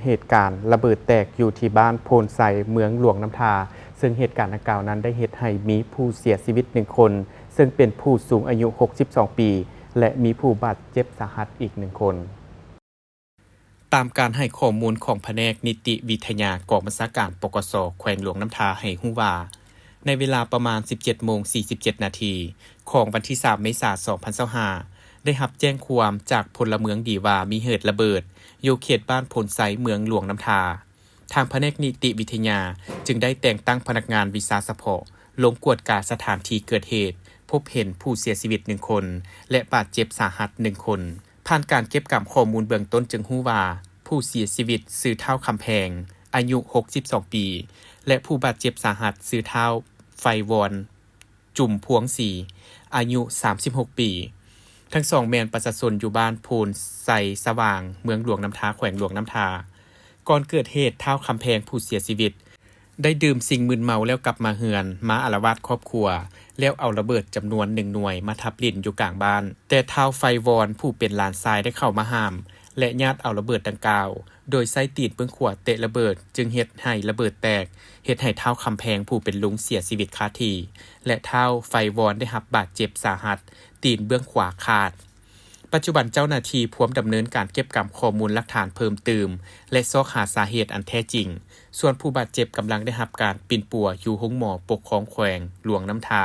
ເຫດການລະເບີດແຕກຢູ່ທີ່ບ້ານໂພນໄຊ ເມືອງຫຼວງນ້ຳທາ, ເຊິ່ງເຫດການດັ່ງກ່າວນັ້ນໄດ້ເຮັດໃຫ້ມີຜູ້ເສຍຊີວິດໜຶ່ງຄົນ, ເຊິ່ງເປັນຜູ້ສູງອາຍຸຫົກສິບສອງປີ ແລະ ມີຜູ້ບາດເຈັບສາຫັດອີກໜຶ່ງຄົນ. ຕາມການໃຫ້ຂໍ້ມູນຂອງພະແນກນິຕິວິທະຍາ ກອງບັນຊາການ ປກສ ແຂວງຫຼວງນ້ຳທາ ໃຫ້ຮູ້ວ່າ, ໃນເວລາປະມານສິບເຈັດໂມງສີ່ສິບເຈັດນາທີ ຂອງວັນທີສາມເມສາ ສອງພັນຊາວຫ້າ ໄດ້ຮັບແຈ້ງຄວາມຈາກພົນລະເມືອງດີວ່າມີເຫດລະເບີດຢູ່ເຂດບ້ານໂພນໄຊ ເມືອງຫຼວງນ້ຳທາ. ທາງພະແນກນິຕິວິທະຍາຈຶ່ງໄດ້ແຕ່ງຕັ້ງພະນັກງານວິຊາສະເພາະລົງກວດກາສະຖານທີ່ເກີດເຫດ, ພົບເຫັນຜູ້ເສຍຊີວິດໜຶ່ງຄົນ ແລະ ບາດເຈັບສາຫັດໜຶ່ງຄົນ. ຜ່ານການເກັບກຳຂໍ້ມູນເບື້ອງຕົ້ນຈຶ່ງຮູ້ວ່າ ຜູ້ເສຍຊີວິດຊື່ທ້າວຄຳແພງ ອາຍຸຫົກສິບສອງປີ ແລະ ຜູ້ບາດເຈັບສາຫັດຊື່ທ້າວໄຟວອນ ຈຸມພວງສີ ອາຍຸສາມສິບຫົກປີ. ທັງສອງແມ່ນປະຊາຊົນຢູ່ບ້ານໂພນໄຊສະຫວ່າງ ເມືອງຫຼວງນ້ຳທາ ແຂວງຫຼວງນ້ຳທາ. ກ່ອນເກີດເຫດ ທ້າວຄຳແພງຜູ້ເສຍຊີວິດ ໄດ້ດື່ມສິ່ງມຶນເມົາແລ້ວກັບມາເຮືອນ, ມາອາລະວາດຄອບຄົວ, ແລ້ວເອົາລະເບີດຈຳນວນໜຶ່ງໜ່ວຍມາທັບຫຼິ້ນຢູ່ກາງບ້ານ. ແຕ່ທ້າວໄຟວອນຜູ້ເປັນຫຼານຊາຍໄດ້ເຂົ້າມາຫ້າມ ແລະ ຍາດເອົາລະເບີດດັ່ງກ່າວ ໂດຍໃຊ້ຕີນເບື້ອງຂວາເຕະລະເບີດ, ຈຶ່ງເຮັດໃຫ້ລະເບີດແຕກ, ເຮັດໃຫ້ທ້າວຄຳແພງຜູ້ເປັນລຸງເສຍຊີວິດຄາທີ່ ແລະ ທ້າວໄຟວອນໄດ້ຮັບບາດເຈັບສາຫັດ, ຕີນເບື້ອງຂວາຂາດ. ປັດຈຸບັນເຈົ້າໜ້າທີ່ພວມດຳເນີນການເກັບກຳຂໍ້ມູນຫຼັກຖານເພີ່ມຕື່ມ ແລະ ຊອກຫາສາເຫດອັນແທ້ຈິງ, ສ່ວນຜູ້ບາດເຈັບກຳລັງໄດ້ຮັບການປິ່ນປົວຢູ່ໂຮງໝໍປົກຄອງແຂວງຫຼວງນ້ຳທາ.